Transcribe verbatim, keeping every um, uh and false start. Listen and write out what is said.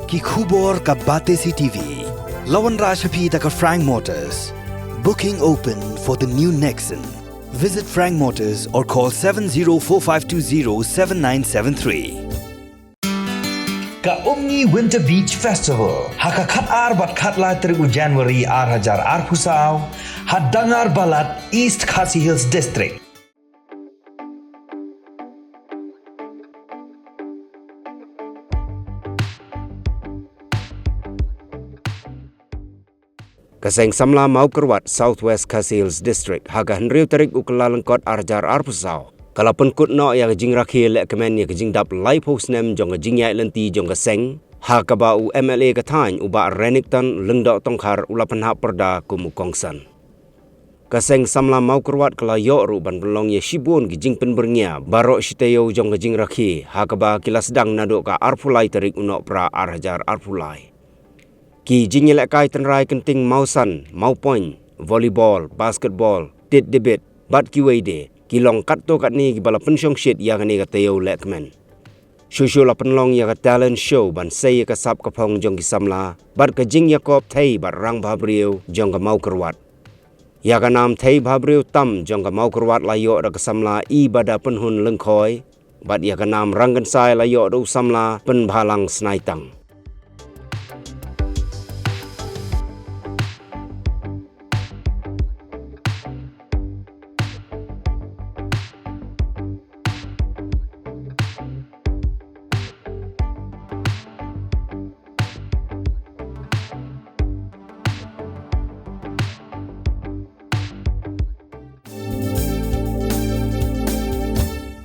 Ki khubor ka Batesi T V. La wanrah sha phi da ka Frank Motors. Booking open for the new Nexon. Visit Frank Motors or call seven zero four five two zero seven nine seven three. Ka Umngi Winter Beach Festival ha ka khat ar bad khat lai tarik u January ar hajar arphew saw ha Dangar Balat, East Khasi Hills District. Ka Seng Samla Mawkyrwat, South West Khasi Hills District, ha ka hynriew tarik u Kyllalyngkot ar hajar arphew saw, ka la pynkut noh ïa ka jingrakhe lehkmen ïa ka jingdap laiphew snem jong ka jingïaid lynti jong ka seng, ha kaba u M L A ka thaiñ u Bah Renikton Lyngdoh Tongkhar u la pynhap pyrda kum u kongsan. Ka Seng Samla Mawkyrwat ka la ïoh ruh ban pynlong ïa shibun ki jingpynbyrngia baroh shi taïew jong ka jingrakhe, ha kaba ki la sdang naduh ka arphew lai tarik u Nohprah ar hajar arphew lai. Ki jingïalehkai tynrai kynting mawsan, mawpoiñ, volleyball, basketball, tit debit bad kiwei de, ki long katto katne kiba la pynshongshit ïa kane ka taïew lehkmen. Shuh shuh la pynlong ïa ka talent show ban sei ïa ka sap ka phong jong ki samla bad ka jingïakop thei bad rangbhabriew jong ka Mawkyrwat. Ïa ka nam thei bhabriew tam jong ka Mawkyrwat la ïoh da ka samla Ibada Pynhun Lyngkhoi, bad ïa ka nam rangkynsai la ïoh da u samla Pynbhalang Snaitang.